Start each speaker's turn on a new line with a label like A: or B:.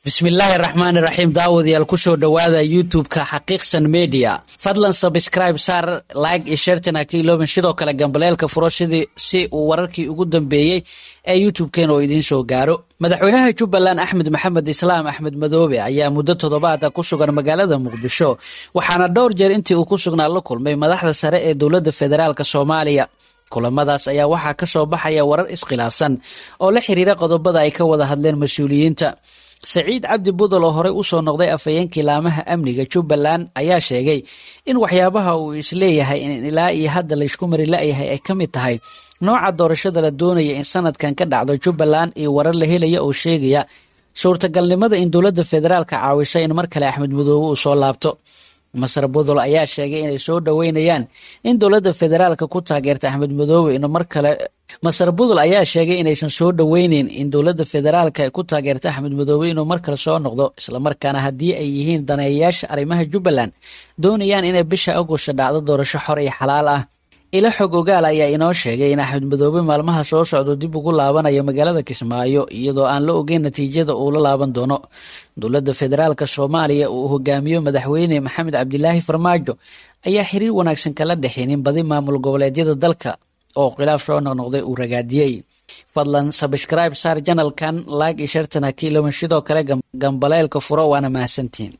A: Bismillaahi raxmaani raxiim. Daawadayaal, kusoo dhowaada YouTube-ka Xaqiiqsan Media. Fadlan subscribe saar, like iyo share-tana ka iloobin. Sidoo kale gambaleelka furo sidii si uu wararkii ugu dambeeyey ee YouTube-keen oo idiin soo gaaro. Madaxweynaha Jubbaland Axmed Maxamed Islaam, Axmed Madoobe, ayaa muddo toddobaad ku sugan magaalada Muqdisho, waxaana dhowr jeer intii uu ku sugnaa la kulmay madaxda sare ee dowladda federaalka Soomaaliya. Kulamadaas ayaa waxaa ka soo baxaya warar iskhilaafsan oo la xiriira qodobada ay ka wada hadleen mas-uuliyiinta. Saciid Cabdi Budal, oo horey usoo noqday afhayeenkii laamaha amniga Jubbaland, ayaa sheegay in waxyaabaha uu isleeyahay in ilaa iyo hadda laysku mari la-yahay ay ka mid tahay nooca doorashada la doonaya in sanadkan ka dhacdo Jubbaland iyo warar la helaya oo sheegaya suurtagalnimada in dowladda federaalka caawisho in mar kale Axmed Madoobe uu soo laabto. Masar Budul ayaa sheegay inay soo dhoweynayaan in dowladda federaalka ku taageerta Axmed Madoobe inuu mar kale. Masar Budul ayaa sheegay inaysan soo dhoweyneyn in dowladda federaalka ku taageerta Axmed Madoobe inuu mar kale soo noqdo, islamarkaana haddii ay yihiin daneeyayaasha arrimaha Jubbaland doonayaan inay bisha Agosto dhacdo doorasho xor iyo xalaal ah. Ilo xog ogaal ayaa inoo sheegay in Axmed Madoobe maalmaha soo socdo dib ugu laabanayo magaalada Kismaayo, iyadoo aan la ogeyn natiijada uu la laaban doono. Dowladda federaalka Soomaaliya uu hogaamiyo madaxweyne Maxamed Cabdilaahi Farmaajo ayaa xiriir wanaagsan kala dhexinin badi maamul goboleedyada dalka oo khilaaf soo noqnoqday uu ragaadiyey. Fadlan subscribe saar channel-kan, like iyo share-tana ka ilooban, sidoo kale gambaleelka furo, waana mahadsantihiin.